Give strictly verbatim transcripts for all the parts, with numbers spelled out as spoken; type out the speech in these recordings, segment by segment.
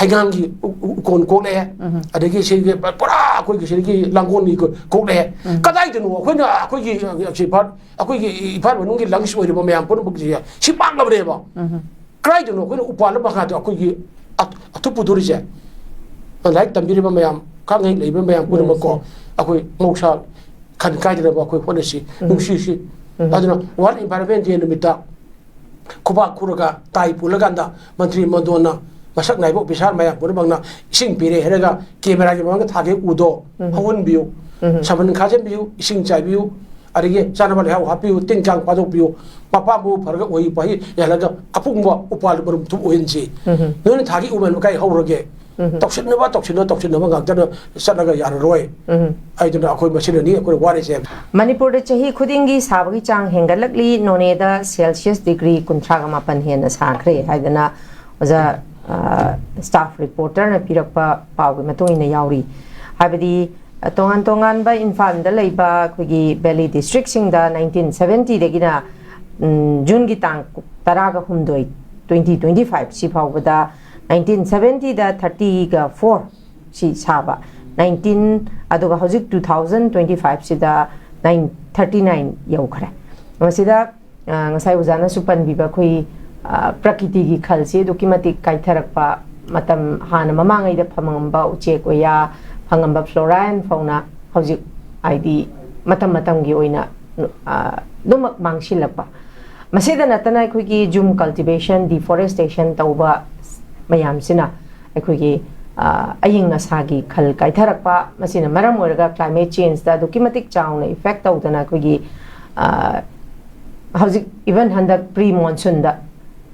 ꯍꯩꯉꯥꯡꯒꯤ ꯎ- ꯎ- ꯎꯀꯣꯟ ꯀꯣꯛꯂꯛꯑꯦ꯫ ꯑꯗꯒꯤ ꯁꯤꯒꯤ ꯄꯨꯔꯥ ꯑꯩꯈꯣꯏꯒꯤ ꯁꯤꯗꯒꯤ ꯂꯥꯡꯒꯣꯜꯒꯤ ꯀꯣ- ꯀꯣꯛꯂꯛꯑꯦ꯫ ꯀꯗꯥꯏꯗꯅꯣ ꯑꯩꯈꯣꯏꯅ ꯑꯩꯈꯣꯏꯒꯤ ꯁꯤ ꯏꯝꯐꯥꯜ ꯑꯩꯈꯣꯏꯒꯤ ꯏꯝꯐꯥꯜ ꯃꯅꯨꯡꯒꯤ ꯂꯪꯁ ꯑꯣꯏꯔꯤꯕ ꯃꯌꯥꯝ ꯄꯨꯝꯅꯃꯛꯁꯦ ꯁꯤ ꯃꯥꯡꯂꯕꯅꯦꯕ꯫ ꯀꯗꯥꯏꯗꯅꯣ ꯑꯩꯈꯣꯏꯅ ꯎꯄꯥꯜ ꯃꯈꯥꯗ ꯑꯩꯈꯣꯏꯒꯤ ꯑꯊꯨꯞ ꯄꯨꯊꯣꯔꯤꯁꯦ? ꯂꯥꯏꯔꯤꯛ ꯇꯝꯕꯤꯔꯤꯕ ꯃꯌꯥꯝ, ꯈꯪꯍꯩ ꯂꯩꯕ ꯃꯌꯥꯝ ꯄꯨꯝꯅꯃꯛꯀꯣ, ꯑꯩꯈꯣꯏ ꯃꯍꯧꯁꯥ ꯈꯟ ꯀꯥꯏꯗꯅꯕ ꯑꯩꯈꯣꯏ ꯍꯣꯠꯅꯁꯤ, ꯅꯨꯡꯁꯤꯁꯤ꯫ ꯑꯗꯨꯅ ꯋꯥꯔꯜ ꯏꯟꯚꯥꯏꯔꯣꯟꯃꯦꯟ ꯗꯦ ꯅꯨꯃꯤꯠꯇ ꯈꯨꯕꯥꯛ ꯈꯨꯔꯒ ꯇꯥꯏ ꯄꯨꯜꯂꯀꯥꯟꯗ ꯃꯟꯇ꯭ꯔꯤ ꯃꯟꯗꯣꯟꯅ ꯃꯁꯛ ꯅꯥꯏꯕ ꯑꯣꯐꯤꯁꯥꯔ ꯃꯌꯥꯝ ꯄꯨꯝꯅꯃꯛꯅ ꯏꯁꯤꯡ ꯄꯤꯔꯦ ꯍꯥꯏꯔꯒ ꯀꯦꯃꯦꯔꯥꯒꯤ ꯃꯃꯥꯡꯗ ꯊꯥꯒꯦ ꯎꯗꯣ ꯍꯧꯍꯟꯕꯤꯌꯨ, ꯁꯝꯕꯟ ꯈꯥꯖꯤꯟꯕꯤꯌꯨ, ꯏꯁꯤꯡ ꯆꯥꯏꯕꯤꯌꯨ, ꯑꯗꯒꯤ ꯆꯥꯅꯕ ꯂꯩꯍꯥꯎ ꯍꯥꯞꯄꯤꯌꯨ, ꯇꯤꯟ ꯀꯥꯡ ꯄꯥꯊꯣꯛꯄꯤꯌꯨ, ꯃꯄꯥ ꯃꯄꯨ ꯐꯔꯒ ꯎꯍꯩ ꯄꯥꯍꯩ ꯌꯥꯜꯂꯒ ꯑꯄꯨꯡꯕ ꯎꯄꯥꯜ ꯃꯔꯨꯝ ꯊꯨꯝ ꯑꯣꯏꯍꯟꯁꯤ꯫ ꯅꯣꯏꯅ ꯊꯥꯒꯤ ꯎꯃꯦꯟꯕ ꯀꯥꯏ ꯍꯧꯔꯒꯦ? ꯇꯧꯁꯤꯟꯅꯕ, ꯇꯧꯁꯤꯟꯅꯕ, ꯇꯧꯁꯤꯟꯅꯕ ꯉꯥꯛꯇꯅ ꯆꯠꯂꯒ ꯌꯥꯔꯔꯣꯏ꯫ ꯑꯩꯗꯨꯅ ꯑꯩꯈꯣꯏ ꯃꯁꯤꯅꯅꯤ ꯑꯩꯈꯣꯏꯅ ꯋꯥꯔꯤꯁꯦ꯫ ꯃꯅꯤꯄꯨꯔꯗ ꯆꯍꯤ ꯈꯨꯗꯤꯡꯒꯤ ꯁꯥꯕꯒꯤ ꯆꯥꯡ ꯍꯦꯟꯒꯠꯂꯛꯂꯤ꯫ ꯅꯣꯅꯦꯗ ꯁꯦꯜꯁꯤꯌꯁ ꯗꯤꯒ꯭ꯔꯤ ꯀꯨꯟꯊ꯭ꯔꯥꯒ ꯃꯥꯄꯟ ꯍꯦꯟꯅ ꯁꯥꯈ꯭ꯔꯦ ꯍꯥꯏꯗꯅ ꯑꯣꯖꯥ, ꯑ, ꯁ꯭ꯇꯥꯐ ꯔꯤꯄꯣꯔꯇꯔꯅ ꯄꯤꯔꯛꯄ ꯄꯥꯎꯒꯤ ꯃꯇꯨꯡ ꯏꯟꯅ ꯌꯥꯎꯔꯤ꯫ ꯍꯥꯏꯕꯗꯤ, ꯑ, ꯇꯣꯉꯥꯟ ꯇꯣꯉꯥꯟꯕ ꯏꯝꯐꯥꯜꯗ ꯂꯩꯕ ꯑꯩꯈꯣꯏꯒꯤ ꯚꯦꯂꯤ ꯗꯤꯁꯇ꯭ꯔꯤꯛꯁꯤꯡꯗ ꯅꯥꯏꯟꯇꯤꯟ ꯁꯚꯦꯟꯇꯤꯗꯒꯤꯅ, ꯎꯝ, ꯖꯨꯟꯒꯤ ꯇꯥꯡ ꯇꯔꯥꯒ ꯍꯨꯝꯗꯣꯏ, ꯇ꯭ꯋꯦꯟꯇꯤ ꯇ꯭ꯋꯦꯟꯇꯤ ꯐꯥꯏꯚ ꯁꯤ ꯐꯥꯎꯕꯗ ꯅꯥꯏꯟꯇꯤꯟ ꯁꯚꯦꯟꯇꯤꯗ ꯊꯥꯔꯇꯤꯒ ꯐꯣꯔ ꯁꯤ ꯁꯥꯕ, ꯅꯥꯏꯟꯇꯤꯟ, ꯑꯗꯨꯒ ꯍꯧꯖꯤꯛ ꯇꯨ ꯊꯥꯎꯖꯟ ꯇ꯭ꯋꯦꯟꯇꯤ ꯐꯥꯏꯚꯁꯤꯗ ꯅꯥꯏꯟ, ꯊꯥꯔꯇꯤ ꯅꯥꯏꯟ ꯌꯧꯈ꯭ꯔꯦ꯫ ꯃꯁꯤꯗ, ꯑ, ꯉꯁꯥꯏ ꯑꯣꯖꯥꯅꯁꯨ ꯄꯟꯕꯤꯕ ꯑꯩꯈꯣꯏ, ꯑ, ꯄ꯭ꯔꯀꯤꯇꯤꯒꯤ ꯈꯜꯁꯤ ꯑꯗꯨꯛꯀꯤ ꯃꯇꯤꯛ ꯀꯥꯏꯊꯔꯛꯄ, ꯃꯇꯝ ꯍꯥꯟꯅ ꯃꯃꯥꯡꯉꯩꯗ ꯐꯪꯉꯝꯕ ꯎꯆꯦꯛ ꯋꯥꯌꯥ, ꯐꯪꯉꯝꯕ ꯐ꯭ꯂꯣꯔꯥꯏꯟ ꯐꯥꯎꯅ ꯍꯧꯖꯤꯛ, ꯍꯥꯏꯗꯤ, ꯃꯇꯝ ꯃꯇꯝꯒꯤ ꯑꯣꯏꯅ, ꯑ, ꯑꯗꯨꯃꯛ ꯃꯥꯡꯁꯤꯜꯂꯛꯄ꯫ ꯃꯁꯤꯗ ꯅꯠꯇꯅ ꯑꯩꯈꯣꯏꯒꯤ ꯖꯨꯝ ꯀꯜꯇꯤꯚꯦꯁꯟ, ꯗꯤꯐꯣꯔꯦꯁꯇꯦꯁꯟ ꯇꯧꯕ ꯃꯌꯥꯝꯁꯤꯅ ꯑꯩꯈꯣꯏꯒꯤ, ꯑ, ꯑꯏꯪ ꯑꯁꯥꯒꯤ ꯈꯜ ꯀꯥꯏꯊꯔꯛꯄ, ꯃꯁꯤꯅ ꯃꯔꯝ ꯑꯣꯏꯔꯒ ꯀ꯭ꯂꯥꯏꯃꯦꯠ ꯆꯦꯟꯖꯇ ꯑꯗꯨꯛꯀꯤ ꯃꯇꯤꯛ ꯆꯥꯎꯅ ꯏꯐꯦꯛ ꯇꯧꯗꯅ ꯑꯩꯈꯣꯏꯒꯤ, ꯑ, ꯍꯧꯖꯤꯛ ꯏꯚꯟ ꯍꯟꯗꯛ ꯄ꯭ꯔꯤ ꯃꯣꯟꯁꯨꯟꯗ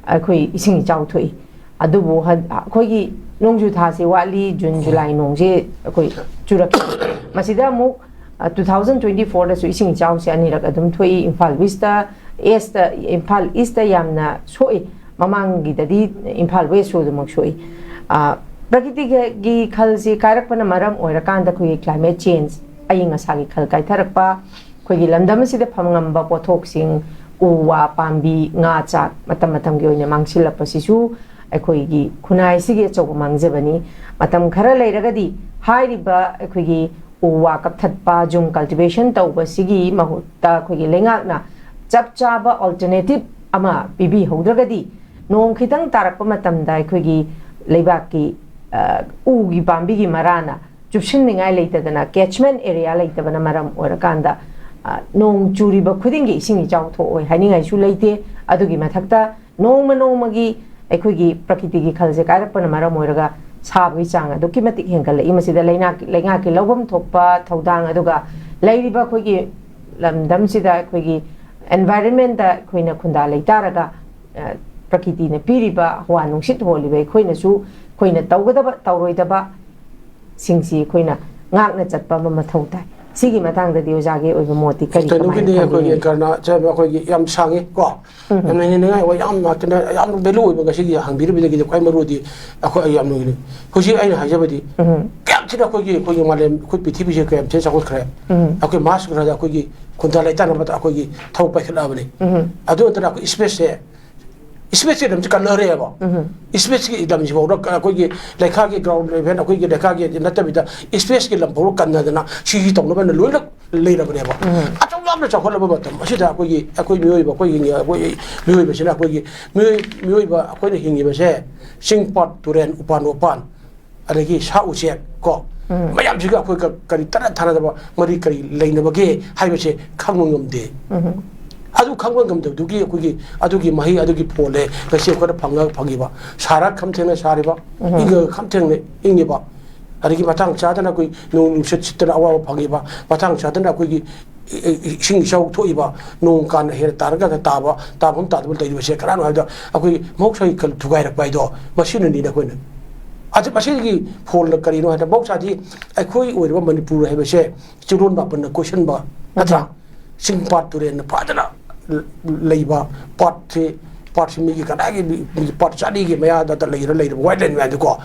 ꯑꯩꯈꯣꯏ ꯏꯁꯤꯡ ꯏꯆꯥꯎ ꯊꯣꯛꯏ꯫ ꯑꯗꯨꯕꯨ ꯍ-, ꯑꯩꯈꯣꯏꯒꯤ ꯅꯣꯡꯖꯨ ꯊꯥꯁꯦ ꯋꯥꯠꯂꯤ, ꯖꯨꯟ, ꯖꯨꯂꯥꯏ ꯅꯣꯡꯁꯦ ꯑꯩꯈꯣꯏ ꯆꯨꯔꯛꯈꯤ꯫ ꯃꯁꯤꯗ ꯑꯃꯨꯛ, ꯑ, ꯇꯨ ꯊꯥꯎꯖꯟ ꯇ꯭ꯋꯦꯟꯇꯤ ꯐꯣꯔꯗꯁꯨ ꯏꯁꯤꯡ ꯏꯆꯥꯎꯁꯦ ꯑꯅꯤꯔꯛ ꯑꯗꯨꯝ ꯊꯣꯛꯏ꯫ Imphal west, east, Imphal east ꯌꯥꯝꯅ ꯁꯣꯛꯏ꯫ ꯃꯃꯥꯡꯒꯤꯗꯗꯤ ꯏꯝꯐꯥꯜ ꯋꯦꯁꯁꯨ ꯑꯗꯨꯃꯛ ꯁꯣꯛꯏ꯫ ꯑ, ꯄ꯭ꯔꯀꯤꯇꯤꯒꯤ ꯈꯜꯁꯤ ꯀꯥꯏꯔꯛꯄꯅ ꯃꯔꯝ ꯑꯣꯏꯔꯀꯥꯟꯗ ꯑꯩꯈꯣꯏꯒꯤ ꯀ꯭ꯂꯥꯏꯃꯦꯠ ꯆꯦꯟꯖ, ꯑꯏꯪ ꯑꯁꯥꯒꯤ ꯈꯜ ꯀꯥꯏꯊꯔꯛꯄ, ꯑꯩꯈꯣꯏꯒꯤ ꯂꯝꯗꯝ ꯑꯁꯤꯗ ꯐꯪꯉꯝꯕ ꯄꯣꯠꯊꯣꯛꯁꯤꯡ, ꯎ ꯋꯥ, ꯄꯥꯝꯕꯤ, ꯉꯥ ꯆꯥꯛ ꯃꯇꯝ ꯃꯇꯝꯒꯤ ꯑꯣꯏꯅ ꯃꯥꯡꯁꯤꯜꯂꯛꯄꯁꯤꯁꯨ ꯑꯩꯈꯣꯏꯒꯤ ꯈꯨꯟꯅꯥꯏꯁꯤꯒꯤ ꯑꯆꯧꯕ ꯃꯥꯡꯖꯕꯅꯤ꯫ ꯃꯇꯝ ꯈꯔ ꯂꯩꯔꯒꯗꯤ ꯍꯥꯏꯔꯤꯕ ꯑꯩꯈꯣꯏꯒꯤ ꯎ ꯋꯥ ꯀꯛꯊꯠꯄ, ꯖꯨꯝ ꯀꯜꯇꯤꯚꯦꯁꯟ ꯇꯧꯕꯁꯤꯒꯤ ꯃꯍꯨꯠꯇ ꯑꯩꯈꯣꯏꯒꯤ ꯂꯩꯉꯥꯛꯅ ꯆꯞ ꯆꯥꯕ ꯑꯣꯜꯇꯔꯅꯦꯇꯤꯚ ꯑꯃ ꯄꯤꯕꯤꯍꯧꯗ꯭ꯔꯒꯗꯤ, ꯅꯣꯡ ꯈꯤꯇꯪ ꯇꯥꯔꯛꯄ ꯃꯇꯝꯗ ꯑꯩꯈꯣꯏꯒꯤ ꯂꯩꯕꯥꯛꯀꯤ, ꯑ, ꯎꯒꯤ ꯄꯥꯝꯕꯤꯒꯤ ꯃꯔꯥꯅ ꯆꯨꯞꯁꯤꯟꯅꯤꯡꯉꯥꯏ ꯂꯩꯇꯗꯅ, ꯀꯦꯠꯆꯃꯦꯟ ꯑꯦꯔꯤꯌꯥ ꯂꯩꯇꯕꯅ ꯃꯔꯝ ꯑꯣꯏꯔꯀꯥꯟꯗ, ꯑ, ꯅꯣꯡ ꯆꯨꯔꯤꯕ ꯈꯨꯗꯤꯡꯒꯤ ꯏꯁꯤꯡ ꯏꯆꯥꯎ ꯊꯣꯛꯑꯣꯏ ꯍꯥꯏꯅꯤꯡꯉꯥꯏꯁꯨ ꯂꯩꯇꯦ꯫ ꯑꯗꯨꯒꯤ ꯃꯊꯛꯇ ꯅꯣꯡꯃ ꯅꯣꯡꯃꯒꯤ ꯑꯩꯈꯣꯏꯒꯤ ꯄ꯭ꯔꯀꯤꯇꯤꯒꯤ ꯈꯜꯁꯦ ꯀꯥꯏꯔꯛꯄꯅ ꯃꯔꯝ ꯑꯣꯏꯔꯒ ꯁꯥꯕꯒꯤ ꯆꯥꯡ ꯑꯗꯨꯛꯀꯤ ꯃꯇꯤꯛ ꯍꯦꯟꯒꯠꯂꯛꯏ꯫ ꯃꯁꯤꯗ ꯂꯩꯉꯥꯛ-, ꯂꯩꯉꯥꯛꯀꯤ ꯂꯧꯐꯝ ꯊꯣꯛꯄ ꯊꯧꯗꯥꯡ, ꯑꯗꯨꯒ ꯂꯩꯔꯤꯕ ꯑꯩꯈꯣꯏꯒꯤ ꯂꯝꯗꯝꯁꯤꯗ ꯑꯩꯈꯣꯏꯒꯤ ꯑꯦꯟꯚꯥꯏꯔꯟꯃꯦꯟꯗ ꯑꯩꯈꯣꯏꯅ ꯈꯨꯟꯗꯥ ꯂꯩꯇꯥꯔꯒ, ꯑ, ꯄ꯭ꯔꯀꯤꯇꯤꯅ ꯄꯤꯔꯤꯕ ꯍꯋꯥ ꯅꯨꯡꯁꯤꯠ ꯍꯣꯜꯂꯤꯕ ꯑꯩꯈꯣꯏꯅꯁꯨ ꯑꯩꯈꯣꯏꯅ ꯇꯧꯒꯗꯕ, ꯇꯧꯔꯣꯏꯗꯕ ꯁꯤꯡꯁꯤ ꯑꯩꯈꯣꯏꯅ ꯉꯥꯛꯅ ꯆꯠꯄ ꯑꯃ ꯃꯊꯧ ꯇꯥꯏ꯫ ꯁꯤꯒꯤ ꯃꯇꯥꯡꯗꯗꯤ ꯑꯣꯖꯥꯒꯤ ꯑꯣꯏꯕ ꯃꯣꯠꯇꯤ ꯀꯔꯤ, ꯀꯃꯥꯏꯅ ꯀꯩꯅꯣꯒꯤꯗꯤ ꯑꯩꯈꯣꯏꯒꯤ ꯊꯝꯕꯤꯅꯤꯡꯉꯤ? ꯑꯦꯡꯀꯔꯅ ꯁꯦ ꯑꯩꯈꯣꯏꯒꯤ ꯌꯥꯝ ꯁꯥꯡꯉꯤ ꯀꯣ, ꯌꯥꯝ ꯅꯩꯅꯅꯤꯡꯉꯥꯏ ꯑꯣꯏ, ꯌꯥꯝ ꯀꯩꯅꯣ, ꯌꯥꯝ ꯚꯦꯂꯨ ꯑꯣꯏꯕ ꯉꯁꯤꯒꯤ ꯍꯪꯕꯤꯔꯤꯕꯗꯒꯤꯗꯤ ꯈ꯭ꯋꯥꯏ ꯃꯔꯨꯗꯤ ꯑꯩꯈꯣꯏ, ꯑꯩ ꯌꯥꯝ ꯅꯨꯡꯉꯥꯏꯅꯤ꯫ ꯍꯧꯖꯤꯛ ꯑꯩꯅ ꯍꯥꯏꯖꯕꯗꯤ ꯀꯌꯥꯝ ꯊꯤꯅ ꯑꯩꯈꯣꯏꯒꯤ, ꯑꯩꯈꯣꯏꯒꯤ ꯃꯥꯂꯦꯝ, ꯑꯩꯈꯣꯏ ꯄ꯭ꯔꯤꯊꯤꯕꯤꯁꯦ ꯀꯌꯥꯝ ꯊꯤꯅ ꯆꯥꯎꯈꯠꯈ꯭ꯔꯦ꯫ ꯑꯩꯈꯣꯏ ꯃꯥꯁ ꯈꯔꯗ ꯑꯩꯈꯣꯏꯒꯤ ꯈꯨꯟꯗꯥ ꯂꯩꯇꯥꯅꯕꯗ ꯑꯩꯈꯣꯏꯒꯤ ꯊꯕꯛ ꯄꯥꯏꯈꯠꯂꯛꯑꯕꯅꯤ꯫ ꯑꯗꯨ ꯅꯠꯇꯅ ꯑꯩꯈꯣꯏ ꯁ꯭ꯄꯦꯁꯁꯦ, ꯁ꯭ꯄꯦꯁꯀꯤ ꯂꯝꯁꯤ ꯀꯟꯅꯔꯦꯕ꯫ ꯁ꯭ꯄꯦꯁꯀꯤ ꯂꯝꯁꯤꯐꯥꯎꯗ ꯑꯩꯈꯣꯏꯒꯤ ꯂꯩꯈꯥꯒꯤ ꯒ꯭ꯔꯥꯎꯟ ꯂꯦꯚꯦꯜ, ꯑꯩꯈꯣꯏꯒꯤ ꯂꯩꯈꯥꯒꯤ ꯅꯠꯇꯕꯤꯗ ꯁ꯭ꯄꯦꯁꯀꯤ ꯂꯝ ꯐꯥꯎꯕ ꯀꯟꯅꯗꯅ ꯁꯤꯒꯤ ꯇꯧꯅꯕꯅ ꯂꯣꯏꯅ ꯂꯩꯔꯕꯅꯦꯕ꯫ ꯑꯆꯧ ꯌꯥꯝꯅ ꯆꯥꯎꯈꯠꯂꯕ ꯃꯇꯝ ꯑꯁꯤꯗ ꯑꯩꯈꯣꯏꯒꯤ, ꯑꯩꯈꯣꯏ ꯃꯤꯑꯣꯏꯕ, ꯑꯩꯈꯣꯏ ꯍꯤꯡꯉꯤ-, ꯑꯩꯈꯣꯏ ꯃꯤꯑꯣꯏꯕꯁꯤꯅ ꯑꯩꯈꯣꯏꯒꯤ ꯃꯤꯑꯣꯏ-, ꯃꯤꯑꯣꯏꯕ ꯑꯩꯈꯣꯏꯅ ꯍꯤꯡꯉꯤꯕꯁꯦ ꯆꯤꯡ ꯄꯥꯠ, ꯇꯨꯔꯦꯟ, ꯎꯄꯥꯟ ꯋꯥꯄꯥꯟ, ꯑꯗꯒꯤ ꯁꯥ ꯎꯆꯦꯛ ꯀꯣ, ꯃꯌꯥꯝꯁꯤꯒ ꯑꯩꯈꯣꯏ ꯀ-, ꯀꯔꯤ ꯇꯠꯅ ꯊꯥꯅꯗꯕ ꯃꯔꯤ ꯀꯔꯤ ꯂꯩꯅꯕꯒꯦ ꯍꯥꯏꯕꯁꯦ ꯈꯪꯕ ꯉꯝꯗꯦ꯫ ꯑꯗꯨ ꯈꯪꯕ ꯉꯝꯗꯕꯗꯨꯒꯤ ꯑꯩꯈꯣꯏꯒꯤ ꯑꯗꯨꯒꯤ ꯃꯍꯩ ꯑꯗꯨꯒꯤ ꯐꯣꯜꯅꯦ ꯉꯁꯤ ꯑꯩꯈꯣꯏꯅ ꯐꯪꯉ-, ꯐꯪꯉꯤꯕ꯫ ꯁꯥꯔ ꯈꯝ ꯊꯦꯡꯅ ꯁꯥꯔꯤꯕ, ꯏꯪꯉ ꯈꯝ ꯊꯦꯡꯅ ꯏꯪꯉꯤꯕ, ꯑꯗꯒꯤ ꯃꯇꯥꯡ ꯆꯥꯗꯅ ꯑꯩꯈꯣꯏ ꯅꯣꯡ ꯅꯨꯡꯁꯤꯠ ꯁꯤꯠꯇꯅ ꯑꯋꯥꯕ ꯐꯪꯉꯤꯕ, ꯃꯇꯥꯡ ꯆꯥꯗꯅ ꯑꯩꯈꯣꯏꯒꯤ ꯏ-, ꯏ-, ꯏꯁꯤꯡ ꯏꯆꯥꯎ ꯊꯣꯛꯏꯕ, ꯅꯣꯡ ꯀꯥꯟꯅ ꯍꯦꯟꯅ ꯇꯥꯔꯒ ꯇꯥꯕ, ꯇꯥꯐꯝ ꯇꯥꯗꯕ ꯂꯩꯔꯤꯕꯁꯦ ꯀꯅꯥꯅꯣ ꯍꯥꯏꯕꯗ ꯑꯩꯈꯣꯏꯒꯤ ꯃꯍꯧꯁꯥꯒꯤ ꯈꯜ ꯊꯨꯒꯥꯏꯔꯛꯄ ꯍꯥꯏꯗꯣ ꯃꯁꯤꯅꯅꯤꯅ ꯑꯩꯈꯣꯏꯅ꯫ ꯑꯗꯨ ꯃꯁꯤꯒꯤ ꯐꯣꯜꯅ ꯀꯔꯤꯅꯣ ꯍꯥꯏꯕꯗ ꯃꯍꯧꯁꯥꯗꯤ ꯑꯩꯈꯣꯏ ꯑꯣꯏꯔꯤꯕ ꯃꯅꯤꯄꯨꯔ ꯍꯥꯏꯕꯁꯦ ꯆꯤꯡꯂꯣꯟ ꯃꯥꯄꯟꯅ ꯀꯣꯏꯁꯤꯟꯕ ꯅꯠꯇ꯭ꯔꯥ? ꯆꯤꯡ ꯄꯥꯠ ꯇꯨꯔꯦꯟꯅ ꯐꯖꯅ ꯂꯩꯕ, ꯄꯥꯠꯁꯤ, ꯄꯥꯠꯁꯤ ꯃꯤꯒꯤ ꯀꯗꯥꯏꯒꯤ ꯃꯤ-, ꯃꯤꯒꯤ ꯄꯥꯠ ꯆꯥꯔꯤꯒꯤ ꯃꯌꯥꯗ ꯂꯩꯔ ꯂꯩꯔꯕ ꯋꯥꯏꯠ ꯂꯦꯟ ꯃꯌꯥꯝꯗꯨꯀꯣ,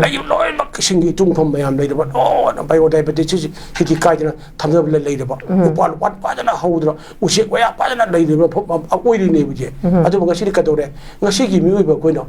ꯂꯩꯔꯤꯕ ꯂꯣꯏꯅꯃꯛ ꯏꯁꯤꯡꯒꯤ ꯏꯇꯨꯡꯐꯝ ꯃꯌꯥꯝ ꯂꯩꯔꯕ ꯂꯣꯏꯅ ꯕꯥꯏꯑꯣꯗꯥꯏꯕꯔꯁꯤꯇꯤ ꯁꯤꯗꯤ ꯀꯥꯏꯗꯅ ꯊꯝꯖꯕ ꯂꯩ-, ꯂꯩꯔꯕ, ꯎꯄꯥꯜ ꯋꯥꯄꯥꯜ ꯐꯖꯅ ꯍꯧꯗꯅ ꯎꯆꯦꯛ ꯋꯥꯌꯥ ꯐꯖꯅ ꯂꯩꯔꯤꯕ ꯃꯐꯝ ꯑꯃ ꯑꯣꯏꯔꯤꯅꯦꯕ ꯍꯧꯖꯤꯛ꯫ ꯑꯗꯨꯕꯨ ꯉꯁꯤꯗꯤ ꯀꯩꯗꯧꯔꯦ? ꯉꯁꯤꯒꯤ ꯃꯤꯑꯣꯏꯕ ꯑꯩꯈꯣꯏꯅ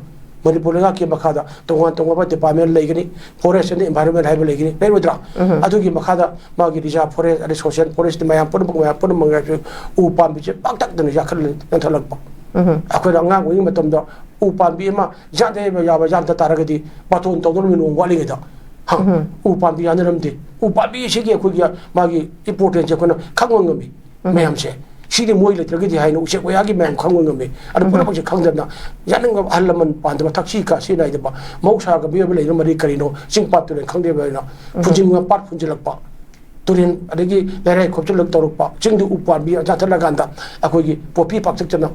ꯃꯅꯤꯄꯨꯔ ꯂꯩꯉꯥꯛꯀꯤ ꯃꯈꯥꯗ ꯇꯣꯉꯥꯟ ꯇꯣꯉꯥꯟꯕ ꯗꯤꯄꯥꯔꯠꯃꯦꯟ ꯂꯩꯒꯅꯤ, ꯐꯣꯔꯦꯁ ꯑꯦꯟ ꯏꯟꯚꯥꯏꯔꯣꯟꯃꯦꯟ ꯍꯥꯏꯕ ꯂꯩꯒꯅꯤ, ꯂꯩꯔꯣꯏꯗ꯭ꯔꯥ? ꯑꯗꯨꯒꯤ ꯃꯈꯥꯗ ꯃꯥꯒꯤ ꯔꯤꯖꯥꯔꯚ ꯐꯣꯔꯦꯁ, ꯑꯗꯩ ꯁꯣꯁꯤꯌꯦꯜ ꯐꯣꯔꯦꯁ, ꯃꯌꯥꯝ ꯄꯨꯝꯅꯃꯛ, ꯃꯌꯥꯝ ꯄꯨꯝꯅꯃꯛ ꯉꯥꯏꯔꯁꯨ ꯎ ꯄꯥꯝꯕꯤꯁꯦ ꯄꯥꯛꯇꯛꯅꯅ ꯌꯥꯟꯊꯠꯂ-, ꯌꯥꯟꯊꯠꯂꯛꯄ꯫ ꯑꯩꯈꯣꯏꯅ ꯑꯉꯥꯡ ꯑꯣꯏꯔꯤꯉꯩ ꯃꯇꯝꯗ ꯎ ꯄꯥꯝꯕꯤ ꯑꯃ ꯌꯥꯟꯊꯠꯄ ꯌꯥꯕ ꯌꯥꯟꯊ ꯇꯥꯔꯒꯗꯤ ꯕꯥꯇꯣꯟ ꯇꯧꯗꯧꯔꯝꯃꯤ ꯅꯣꯡ ꯋꯥꯠꯂꯤꯉꯩꯗ꯫ ꯍꯥ? ꯎꯝ꯫ ꯎ ꯄꯥꯝꯕꯤ ꯌꯥꯟꯊꯔꯝꯗꯦ꯫ ꯎ ꯄꯥꯝꯕꯤ ꯑꯁꯤꯒꯤ ꯑꯩꯈꯣꯏꯒꯤ ꯃꯥꯒꯤ ꯏꯝꯄꯣꯔꯇꯦꯟꯁꯁꯦ ꯑꯩꯈꯣꯏꯅ ꯈꯪꯕ ꯉꯝꯃꯤ꯫ ꯎꯝ꯫ ꯃꯌꯥꯝꯁꯦ꯫ ꯁꯤꯗꯤ ꯃꯣꯏ ꯂꯩꯇ꯭ꯔꯒꯗꯤ ꯍꯥꯏꯅ ꯎꯆꯦꯛ ꯋꯥꯌꯥꯒꯤ ꯃꯌꯥꯝ ꯈꯪꯕ ꯉꯝꯃꯤ꯫ ꯑꯗꯨ ꯎꯝ꯫ ꯄꯨꯝꯅꯃꯛꯁꯦ ꯈꯪꯗꯅ ꯌꯥꯅꯤꯡꯕ ꯑꯍꯜ ꯂꯃꯟ ꯄꯥꯟꯗꯕ, ꯊꯛꯁꯤ ꯈꯥꯁꯤ ꯅꯥꯏꯗꯕ, ꯃꯍꯧꯁꯥꯒ ꯃꯤꯑꯣꯏꯕ ꯂꯩꯅ ꯃꯔꯤ ꯀꯔꯤꯅꯣ, ꯆꯤꯡ ꯄꯥꯠ ꯇꯨꯔꯦꯜ ꯈꯪꯗꯦꯕ ꯍꯥꯏꯅ ꯎꯝ꯫ ꯐꯨꯟꯖꯤꯟꯕ, ꯄꯥꯠ ꯐꯨꯟꯖꯤꯜꯂꯛꯄ, ꯇꯨꯔꯦꯜ ꯑꯗꯒꯤ ꯂꯩꯔꯥꯏ ꯈꯣꯞꯆꯤꯜꯂꯛ ꯇꯧꯔꯛꯄ, ꯆꯤꯡꯗꯨ ꯎ ꯄꯥꯝꯕꯤ ꯌꯥꯟꯊꯠꯂꯀꯥꯟꯗ ꯑꯩꯈꯣꯏꯒꯤ ꯄꯣꯄꯤ ꯄꯥꯛꯇꯛꯇꯅ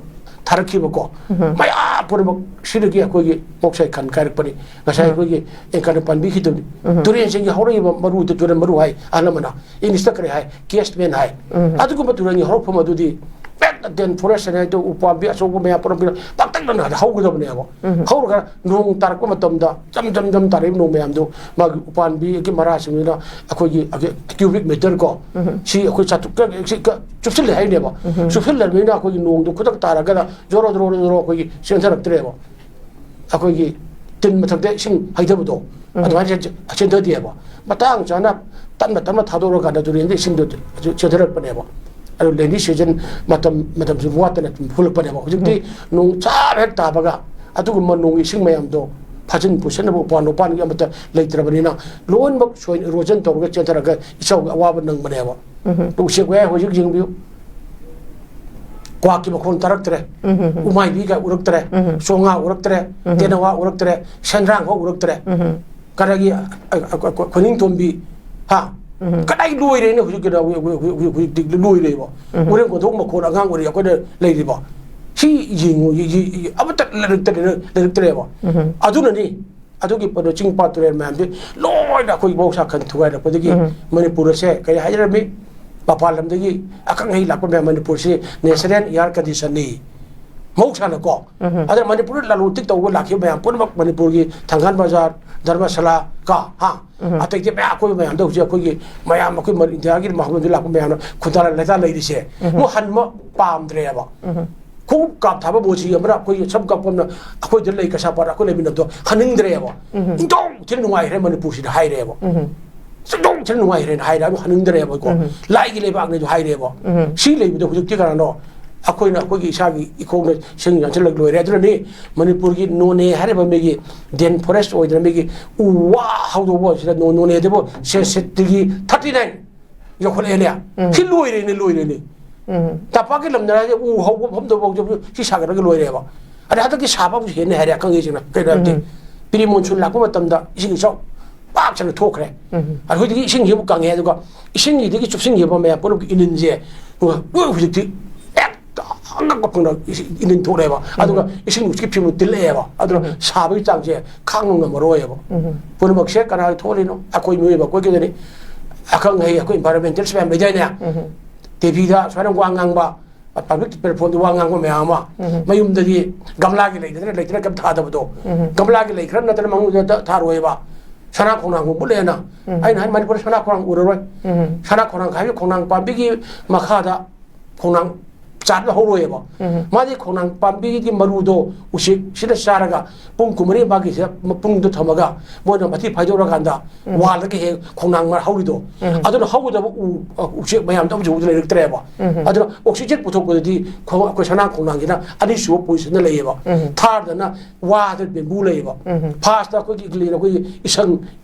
ꯊꯥꯔꯛꯈꯤꯕꯀꯣ꯫ ꯎꯝ꯫ ꯃꯌꯥꯝ ꯄꯨꯝꯅꯃꯛ ꯁꯤꯗꯒꯤ ꯑꯩꯈꯣꯏꯒꯤ ꯃꯍꯧꯁꯥꯒꯤ ꯈꯟ ꯀꯥꯏꯔꯛꯄꯅꯤ꯫ ꯉꯁꯥꯏ ꯎꯝ꯫ ꯑꯩꯈꯣꯏꯒꯤ ꯑꯦꯡꯀꯔꯅ ꯄꯟꯕꯤꯈꯤꯗꯕꯅꯤ꯫ ꯎꯝ꯫ ꯇꯨꯔꯦꯜꯁꯤꯡꯒꯤ ꯍꯧꯔꯛꯏꯕ ꯃꯔꯨꯗꯨ ꯇꯨꯔꯦꯜ ꯃꯔꯨ ꯍꯥꯏ ꯑꯍꯜ ꯑꯃꯅ꯫ ꯏꯪꯂꯤꯁꯇ ꯀꯔꯤ ꯍꯥꯏ? ꯀꯦꯁꯃꯦꯟ ꯍꯥꯏ꯫ ꯎꯝ꯫ ꯑꯗꯨꯒꯨꯝꯕ ꯇꯨꯔꯦꯜꯒꯤ ꯍꯧꯔꯛꯐꯝ ꯑꯗꯨꯗꯤ ꯄꯦꯛ ꯗꯦꯟ ꯐꯣꯔꯦꯁ ꯍꯥꯏꯗꯣ ꯎ ꯄꯥꯝꯕꯤ ꯑꯆꯧꯕ ꯃꯌꯥꯝ ꯄꯨꯔꯛꯄꯤꯅ ꯄꯥꯛꯇꯛꯅꯅ ꯍꯧꯒꯗꯕꯅꯦꯕ꯫ ꯎꯝ꯫ ꯍꯧꯔꯒ ꯅꯣꯡ ꯇꯥꯔꯛꯄ ꯃꯇꯝꯗ ꯖꯝ ꯖꯝ ꯖꯝ ꯇꯥꯔꯛꯏꯕ ꯅꯣꯡ ꯃꯌꯥꯝꯗꯣ ꯃꯥꯒꯤ ꯎꯄꯥꯟꯕꯤꯒꯤ ꯃꯔꯥꯁꯤꯡꯗꯨꯅ ꯑꯩꯈꯣꯏꯒꯤ, ꯑꯩꯈꯣꯏꯒꯤ ꯀ꯭ꯌꯨꯕꯤꯛ ꯃꯤꯇꯔ ꯀꯣ, ꯎꯝ꯫ ꯁꯤ ꯑꯩꯈꯣꯏ ꯆꯥꯇ꯭ꯔꯨꯛ ꯀ-, ꯁꯤ ꯀ-, ꯆꯨꯞꯁꯤꯜꯂꯦ ꯍꯥꯏꯅꯦꯕ꯫ ꯎꯝ꯫ ꯆꯨꯞꯁꯤꯜꯂꯕꯅꯤꯅ ꯑꯩꯈꯣꯏꯒꯤ ꯅꯣꯡꯗꯣ ꯈꯨꯗꯛ ꯇꯥꯔꯒꯅ ꯖꯣꯔꯣ ꯖꯣꯔꯣ ꯖꯣꯔꯣ ꯑꯩꯈꯣꯏꯒꯤ ꯆꯦꯟꯊꯔꯛꯇ꯭ꯔꯦꯕ꯫ ꯑꯩꯈꯣꯏꯒꯤ ꯇꯤꯟ ꯃꯊꯛꯇ ꯏꯁꯤꯡ ꯍꯩꯊꯕꯗꯣ, ꯎꯝ꯫ ꯑꯗꯨꯃꯥꯏꯅ ꯆꯦꯟ-, ꯆꯦꯟꯊꯗꯦꯕ꯫ ꯃꯇꯥꯡ ꯆꯥꯅ ꯇꯞꯅ ꯇꯞꯅ ꯊꯥꯗꯣꯛꯑꯀꯥꯟꯗ ꯇꯨꯔꯦꯟꯗ ꯏꯁꯤꯡꯗꯣ ꯆꯦꯟꯊꯔꯛꯄꯅꯦꯕ꯫ ꯑꯗꯨ ꯔꯦꯅꯤ ꯁꯤꯖꯟ ꯃꯇꯝ, ꯃꯇꯝꯁꯨ ꯋꯥꯠꯇꯅ ꯑꯗꯨꯝ ꯍꯨꯜꯂꯛꯄꯅꯦꯕ꯫ ꯍꯧꯖꯤꯛꯇꯤ ꯎꯝ꯫ ꯅꯣꯡ ꯆꯥꯕ ꯍꯦꯛ ꯇꯥꯕꯒ ꯑꯗꯨꯒꯨꯝꯕ ꯅꯣꯡ ꯏꯁꯤꯡ ꯃꯌꯥꯝꯗꯣ ꯐꯥꯖꯤꯟ ꯄꯨꯁꯤꯟꯅꯕ ꯎꯄꯥꯟ ꯋꯥꯄꯥꯟꯒꯤ ꯑꯃꯠꯇ ꯂꯩꯇ꯭ꯔꯕꯅꯤꯅ ꯂꯣꯏꯅꯃꯛ soil erosion ꯇꯧꯔꯒ ꯆꯦꯟꯊꯔꯒ ꯏꯆꯥꯎꯒꯤ ꯑꯋꯥꯕ ꯅꯪꯕꯅꯦꯕ꯫ ꯎꯝ꯫ ꯎꯆꯦꯛ ꯋꯥꯌꯥ ꯍꯧꯖꯤꯛ ꯌꯦꯡꯕꯤꯌꯨ꯫ ꯀ꯭ꯋꯥꯛꯀꯤ ꯃꯈꯣꯟ ꯇꯥꯔꯛꯇ꯭ꯔꯦ꯫ ꯎꯝ, ꯎꯝ, ꯎꯝ꯫ ꯎꯃꯥꯏꯕꯤꯒ ꯎꯔꯛꯇ꯭ꯔꯦ꯫ ꯎꯝ, ꯎꯝ꯫ ꯆꯣꯉꯥ ꯎꯔꯛꯇ꯭ꯔꯦ꯫ ꯎꯝ, ꯎꯝ꯫ ꯇꯦꯅꯋꯥ ꯎꯔꯛꯇ꯭ꯔꯦ꯫ ꯁꯦꯟꯗ꯭ꯔꯥꯡ ꯐꯥꯎ ꯎꯔꯛꯇ꯭ꯔꯦ꯫ ꯎꯝ, ꯎꯝ꯫ ꯀꯗꯥꯏꯒꯤ, ꯑ, ꯑ, ꯑ, ꯈꯣꯏꯅꯤꯡꯊꯣꯟꯕꯤ, ꯍꯥ? ꯎꯝ, ꯎꯝ꯫ ꯀꯗꯥꯏ ꯂꯣꯏꯔꯦꯅꯦ ꯍꯧꯖꯤꯛꯀꯤꯗ, ꯍꯧꯖꯤꯛ, ꯍꯧꯖꯤꯛ, ꯍꯧꯖꯤꯛ, ꯍꯧꯖꯤꯛꯇꯤ ꯂꯣꯏꯔꯦꯕ꯫ ꯎꯝ, ꯎꯝ꯫ ꯎꯔꯦꯡ ꯀꯣꯟꯊꯣꯡ ꯃꯈꯣꯟ ꯑꯉꯥꯡ ꯑꯣꯏꯔꯤ ꯑꯩꯈꯣꯏꯅ ꯂꯩꯔꯤꯕ꯫ ꯁꯤ ꯌꯦꯡꯉꯨ, ꯌꯦ-, ꯌꯦ-, ꯌꯦ-, ꯑꯃꯠꯇ ꯂꯩꯔꯛꯇ-, ꯂꯩꯔꯛꯇ꯭ꯔꯦꯕ꯫ ꯎꯝ, ꯎꯝ꯫ ꯑꯗꯨꯅꯅꯤ ꯑꯗꯨꯒꯤ ꯄꯣꯠꯇꯣ ꯆꯤꯡ ꯄꯥꯠ ꯇꯨꯔꯦꯜ ꯃꯌꯥꯝꯁꯦ ꯂꯣꯏꯅ ꯑꯩꯈꯣꯏ ꯃꯍꯧꯁꯥ ꯈꯟ ꯊꯨꯒꯥꯏꯔꯛꯄꯗꯒꯤ ꯎꯝ꯫ ꯃꯅꯤꯄꯨꯔ ꯑꯁꯦ ꯀꯔꯤ ꯍꯥꯏꯖꯔꯝꯃꯤ? ꯃꯄꯥꯟ ꯂꯝꯗꯒꯤ ꯑꯈꯪ ꯑꯍꯩ ꯂꯥꯛꯄ ꯃꯌꯥꯝ ꯃꯅꯤꯄꯨꯔꯁꯤ natural air conditionꯅꯤ꯫ ꯃꯍꯧꯁꯥꯅꯀꯣ꯫ ꯎꯝ꯫ ꯑꯗ ꯃꯅꯤꯄꯨꯔꯗ ꯂꯂꯣꯟ ꯏꯇꯤꯛ ꯇꯧꯕ ꯂꯥꯛꯈꯤꯕ ꯃꯌꯥꯝ ꯄꯨꯝꯅꯃꯛ ꯃꯅꯤꯄꯨꯔꯒꯤ ꯊꯪꯒꯥꯜ ꯕꯖꯥꯔ, ꯙꯔꯃꯁꯥꯂꯥ ꯀ, ꯍꯥ? ꯎꯝ꯫ ꯑꯇꯩ ꯑꯇꯩ ꯃꯌꯥꯝ ꯑꯀꯣꯏꯕ ꯃꯌꯥꯝꯗ ꯍꯧꯖꯤꯛ ꯑꯩꯈꯣꯏꯒꯤ ꯃꯌꯥꯝ ꯑꯩꯈꯣꯏ ꯃ-, ꯏꯟꯗꯤꯌꯥꯒꯤ ꯃꯐꯝꯗ ꯂꯥꯛꯄ ꯃꯌꯥꯝꯅ ꯈꯨꯟꯗꯥ ꯂꯩꯇꯥ ꯂꯩꯔꯤꯁꯦ꯫ ꯎꯝ꯫ ꯃꯣꯏ ꯍꯟꯕ ꯄꯥꯝꯗ꯭ꯔꯦꯕ꯫ ꯎꯝ꯫ ꯈꯣꯡꯎꯞ ꯀꯥꯞ ꯊꯥꯕ ꯕꯣꯖꯤ ꯑꯃꯅ ꯑꯩꯈꯣꯏꯒꯤ ꯁꯝ ꯀꯛꯄ ꯑꯃꯅ ꯑꯩꯈꯣꯏꯗ ꯂꯩ ꯀꯩꯁꯥꯝꯄꯥꯠ ꯑꯩꯈꯣꯏ ꯂꯩꯃꯤꯟꯅꯕꯗꯣ ꯍꯟꯅꯤꯡꯗ꯭ꯔꯦꯕ꯫ ꯎꯝ꯫ ꯏꯟꯊꯣꯛ ꯊꯤꯅ ꯅꯨꯡꯉꯥꯏꯈ꯭ꯔꯦ ꯃꯅꯤꯄꯨꯔꯁꯤꯗ ꯍꯥꯏꯔꯦꯕ꯫ ꯎꯝ꯫ ꯏꯟꯊꯣꯛ ꯊꯤꯅ ꯅꯨꯡꯉꯥꯏꯈ꯭ꯔꯦꯅ ꯍꯥꯏꯔꯦ, ꯑꯗꯨ ꯍꯟꯅꯤꯡꯗ꯭ꯔꯦꯕꯀꯣ꯫ ꯎꯝ꯫ ꯂꯥꯏꯒꯤ ꯂꯩꯕꯥꯛꯅꯦ ꯑꯗꯨ ꯍꯥꯏꯔꯦꯕ꯫ ꯎꯝ꯫ ꯁꯤ ꯂꯩꯕꯗꯣ ꯍꯧꯖꯤꯛꯇꯤ ꯀꯅꯥꯅꯣ? ꯑꯩꯈꯣꯏꯅ ꯑꯩꯈꯣꯏꯒꯤ ꯏꯁꯥꯒꯤ ꯏꯈꯣꯡꯅ ꯁꯤꯡ ꯌꯥꯟꯁꯤꯜꯂꯒ ꯂꯣꯏꯔꯦ꯫ ꯑꯗꯨꯅꯅꯤ ꯃꯅꯤꯄꯨꯔꯒꯤ ꯅꯣꯅꯦ ꯍꯥꯏꯔꯤꯕ ꯃꯤꯒꯤ ꯗꯦꯟ ꯐꯣꯔꯦꯁ ꯑꯣꯏꯗꯅ ꯃꯤꯒꯤ ꯎ ꯋꯥ ꯍꯧꯗꯧꯕ ꯁꯤꯗ ꯅꯣ-, ꯅꯣꯅꯦꯗꯕꯨ ꯁꯦ-, ꯁꯦꯠꯇꯒꯤ ꯊꯥꯔꯇꯤ ꯅꯥꯏꯟ ꯌꯧꯈꯠꯂꯛꯑꯦꯅꯦ꯫ ꯎꯝ꯫ ꯁꯤ ꯂꯣꯏꯔꯦꯅꯦ, ꯂꯣꯏꯔꯦꯅꯦ꯫ ꯎꯝ꯫ ꯇꯝꯄꯥꯛꯀꯤ ꯂꯝꯗ ꯍꯥꯏꯔꯗꯤ ꯎ ꯍꯧꯕ ꯃꯐꯝꯗꯐꯥꯎ ꯁꯤ ꯁꯥꯒꯠꯂꯒ ꯂꯣꯏꯔꯦꯕ꯫ ꯑꯗ ꯍꯟꯗꯛꯀꯤ ꯁꯥꯕ ꯑꯃꯨꯛ ꯍꯦꯟꯅ ꯍꯥꯏꯔꯦ ꯑꯈꯪꯉꯩꯁꯤꯡꯅ꯫ ꯀꯩꯅꯣ ꯍꯥꯏꯕꯗꯤ ꯎꯝ꯫ ꯄ꯭ꯔꯤ ꯃꯣꯟꯁꯨꯟ ꯂꯥꯛꯄ ꯃꯇꯝꯗ ꯏꯁꯤꯡ ꯏꯆꯥꯎ ꯄꯥꯛ ꯁꯟꯅ ꯊꯣꯛꯈ꯭ꯔꯦ꯫ ꯎꯝ꯫ ꯑꯗꯨꯗꯒꯤ ꯏꯁꯤꯡꯁꯤꯕꯨ ꯀꯪꯉꯦ, ꯑꯗꯨꯒ ꯏꯁꯤꯡꯒꯤꯗꯒꯤ ꯆꯨꯞꯁꯤꯟꯈꯤꯕ ꯃꯌꯥꯝ ꯄꯨꯝꯅꯃꯛꯀꯤ ꯏꯅꯤꯟꯁꯦ ꯂꯣꯏ ꯍꯧꯖꯤꯛꯇꯤ ꯍꯦꯛꯇ ꯑꯉꯛꯄ ꯐꯪꯅ ꯏꯁꯤꯡ ꯏꯅꯤꯟ ꯊꯣꯛꯂꯛꯑꯦꯕ꯫ ꯑꯗꯨꯒ ꯎꯝ꯫ ꯏꯁꯤꯡ ꯅꯨꯡꯁꯤꯠꯀꯤ ꯐꯤꯕꯝ ꯇꯤꯜꯂꯛꯑꯦꯕ꯫ ꯑꯗꯨꯅ ꯎꯝ꯫ ꯁꯥꯕꯒꯤ ꯆꯥꯡꯁꯦ ꯈꯥꯡꯕ ꯉꯝꯃꯔꯣꯏꯕ꯫ ꯎꯝ꯫ ꯄꯨꯝꯅꯃꯛꯁꯦ ꯀꯅꯥꯒꯤ ꯊꯣꯛꯍꯜꯂꯤꯅꯣ? ꯑꯩꯈꯣꯏ ꯃꯤꯑꯣꯏꯕ ꯑꯩꯈꯣꯏꯒꯤꯗꯅꯤ꯫ ꯑꯈꯪ ꯑꯍꯩ ꯑꯩꯈꯣꯏ ꯏꯟꯚꯥꯏꯔꯣꯟꯃꯦꯟꯇꯦꯜꯁ ꯃꯌꯥꯝ ꯂꯩꯗꯥꯏꯅꯦ? ꯎꯝ꯫ ꯇꯤ ꯚꯤꯗ ꯁꯨꯃꯥꯏꯅ ꯋꯥ ꯉꯥꯡꯕ, ꯄꯕ꯭ꯂꯤꯛ ꯄ꯭ꯂꯦꯠꯐꯣꯝꯗ ꯋꯥ ꯉꯥꯡꯕ ꯃꯌꯥꯝ ꯑꯃ, ꯎꯝ꯫ ꯃꯌꯨꯝꯗꯒꯤ ꯒꯝꯂꯥꯒꯤ ꯂꯩꯗꯅ ꯂꯩꯇꯅ ꯀꯩꯝ ꯊꯥꯗꯕꯗꯣ, ꯎꯝ꯫ ꯒꯝꯂꯥꯒꯤ ꯂꯩ ꯈꯔ ꯅꯠꯇꯅ ꯃꯉꯣꯟꯗ ꯊꯥꯔꯣꯏꯕ꯫ ꯁꯅꯥ ꯈꯣꯡꯅꯥꯡ ꯍꯨꯟꯕ ꯂꯩꯌꯦꯅ꯫ ꯎꯝ꯫ ꯑꯩꯅ ꯍꯥꯏ ꯃꯅꯤꯄꯨꯔꯗ ꯁꯅꯥ ꯈꯣꯡꯅꯥꯡ ꯎꯔꯔꯣꯏ꯫ ꯎꯝ꯫ ꯁꯅꯥ ꯈꯣꯡꯅꯥꯡ ꯍꯥꯏꯕ ꯈꯣꯡꯅꯥꯡ ꯄꯥꯝꯕꯤꯒꯤ ꯃꯈꯥꯗ ꯈꯣꯡꯅꯥꯡ ꯆꯥꯠ ꯍꯧꯔꯣꯏꯕ꯫ ꯎꯝ꯫ ꯃꯥꯗꯤ ꯈꯣꯡꯅꯥꯡ ꯄꯥꯝꯕꯤꯒꯤ ꯃꯔꯨꯗꯣ ꯎꯆꯦꯛꯁꯤꯅ ꯆꯥꯔꯒ ꯄꯨꯡ ꯀꯨꯟꯃꯔꯤ ꯃꯥꯒꯤꯁꯤꯗ ꯃꯄꯨꯡꯗꯣ ꯊꯝꯃꯒ ꯃꯣꯏꯅ ꯃꯊꯤ ꯐꯥꯏꯗꯣꯔꯀꯥꯟꯗ ꯎꯝ꯫ ꯋꯥꯜꯗꯒ ꯍꯦꯛ ꯈꯣꯡꯅꯥꯡ ꯃꯔ ꯍꯧꯔꯤꯗꯣ꯫ ꯎꯝ꯫ ꯑꯗꯨꯅ ꯍꯧꯒꯗꯕ ꯎ, ꯎꯆꯦꯛ ꯃꯌꯥꯝꯗꯣ ꯑꯃꯁꯨ ꯎꯕꯗ ꯂꯩꯔꯛꯇ꯭ꯔꯦꯕ꯫ ꯎꯝ꯫ ꯑꯗꯨꯅ ꯑꯣꯛꯁꯤꯖꯦꯟ ꯄꯨꯊꯣꯛꯄꯗꯗꯤ ꯈꯣ-, ꯑꯩꯈꯣꯏ ꯁꯅꯥ ꯈꯣꯡꯅꯥꯡꯁꯤꯅ ꯑꯅꯤꯁꯨꯕ ꯄꯣꯖꯤꯁꯟꯗ ꯂꯩꯌꯦꯕ꯫ ꯎꯝ꯫ ꯊꯥꯔꯗꯅ ꯋꯥꯗ ꯕꯦꯝꯕꯨ ꯂꯩꯌꯦꯕ꯫ ꯎꯝ꯫ ꯐꯥꯔꯁꯇ ꯑꯩꯈꯣꯏꯒꯤ ꯏꯪꯂꯦꯟ ꯑꯩꯈꯣꯏꯒꯤ ꯏꯁꯪ